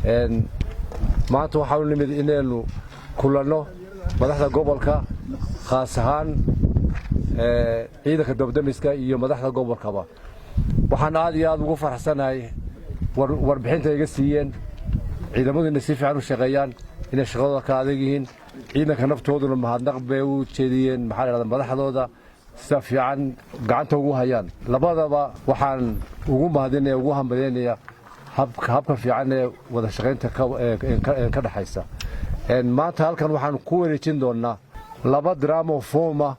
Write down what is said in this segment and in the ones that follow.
Maanta waxaanu nimid inaynu kulanno madaxda gobolka, khaas ahaan ciidanka dabdamiska iyo madaxda gobolkaba. Waxaan aad iyo aad ugu faraxsanahay warbixinta iga siiyeen ciidamadu, inay si fiican u shaqeeyaan, inay shaqadooda ka adag yihiin. Ciidanka naftooduna mahadnaq bay u jeediyeen, maxaa la dhahda, madaxdooda sida fiican gacanta ugu hayaan. Labadaba waxaan ugu mahadinaya, ugu hambalyaynaya habka fiican ee wada shaqaynta ka dhexaysa. Maanta halkan waxaan ku wareejin doonnaa laba drum oo foam ah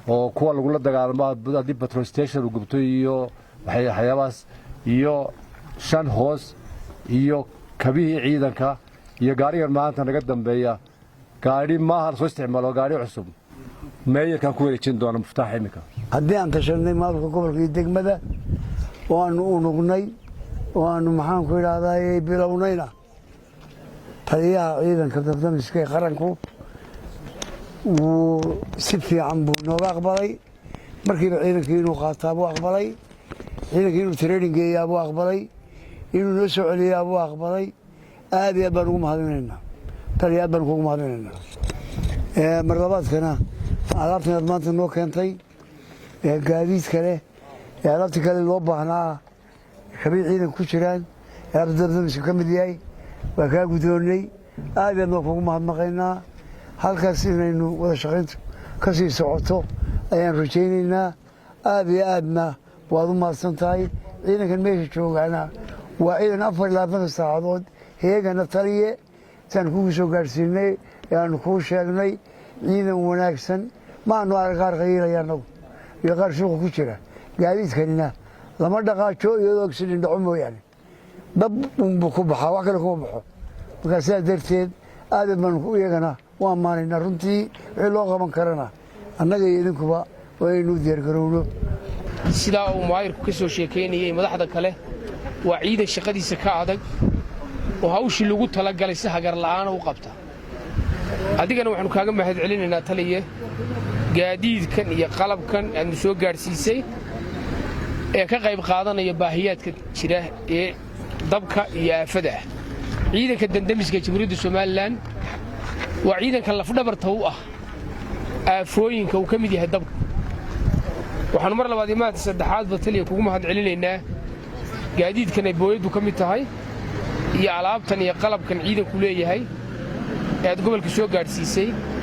oo kuwa lagula dagaalamo haddii petrol station uu gubto iyo waxyaabahaas, iyo shan hoos iyo kabihii ciidanka iyo gaarigan maanta naga dambeeya. Gaadhi maaha lasoo isticmaalo, gaadhi cusub. Meeyarkaan ku wareejin doona muftaax iminka. Haddii aan tashanay maamulka gobolka iyo degmada oo aanu unugnay oo aanu, maxaanku idhaahdaa, bilownayna, taliyaha ciidanka dabdamiska ee qaranku wuu si fiican buu nooga aqbalay. Markiiba ciidankii inuu qaataa buu aqbalay, ciidankii inuu training geeyaa buu aqbalay, inuu noo soo celiyaa buu aqbalay. Aad iyo aad baan ugu mahadinaynaa, taliya, aad baan kugu mahadinaynaa. Mar labaadkana alaabtan aad maanta noo keentay ee gaadiid kale ee alaabtii kale loo baahnaa, kabii ciidanka ku jiraan, alaabta dabdamiska ka mid yahay, waa kaa guddoonnay. Aad iyo aad baan kugu mahadnaqaynaa. Halkaas inaynu wada shaqayntu ka sii socoto ayaan rajaynaynaa. Aad iyo aadna waad u mahadsan tahay. Ciidankan meesha joogaana waa ciidan 24-ka saacadood heegana. Taliye, saan kugu soo gaadhsiinay ee aanu kuu sheegnay, ciidan wanaagsan maanu arag. Qaar qayiilaya annagu iyo qaar suuqa ku jira. Gaadiidkanina lama dhaqaajo iyadoo accident dhaco mooyaane, dab unbuu ku baxaa, wax kale kuma baxo. Markaa sidaas darteed aad baanu iyagana u ammaanaynaa runtii. Wixii loo qaban karana annaga iyo idinkuba waa inaynu diyaargarowno. Sidaa uu maayirku ka soo sheekaynayay madaxda kale, waa ciidan shaqadiisa ka adag oo hawshii lagu talagalay si hagar la'aana u qabta. Adigana waxaannu kaaga mahad celinaynaa, taliye, gaadiidkan iyo qalabkan aadnu soo gaadhsiisay ee ka qayb qaadanaya baahiyaadka jira ee dabka iyo aafada ah. Ciidanka dandamiska Jamhuuriyadda Somaliland waa ciidanka lafdhabarta u ah aafooyinka uu ka mid yahay dabka. Waxaannu mar labaad iyo maanta saddexaadba, taliya, kugu mahad celinaynaa gaadiidkan ay booyaddu ka mid tahay iyo alaabtan iyo qalabkan ciidanku leeyahay ee aad gobolka soo gaadhsiisay.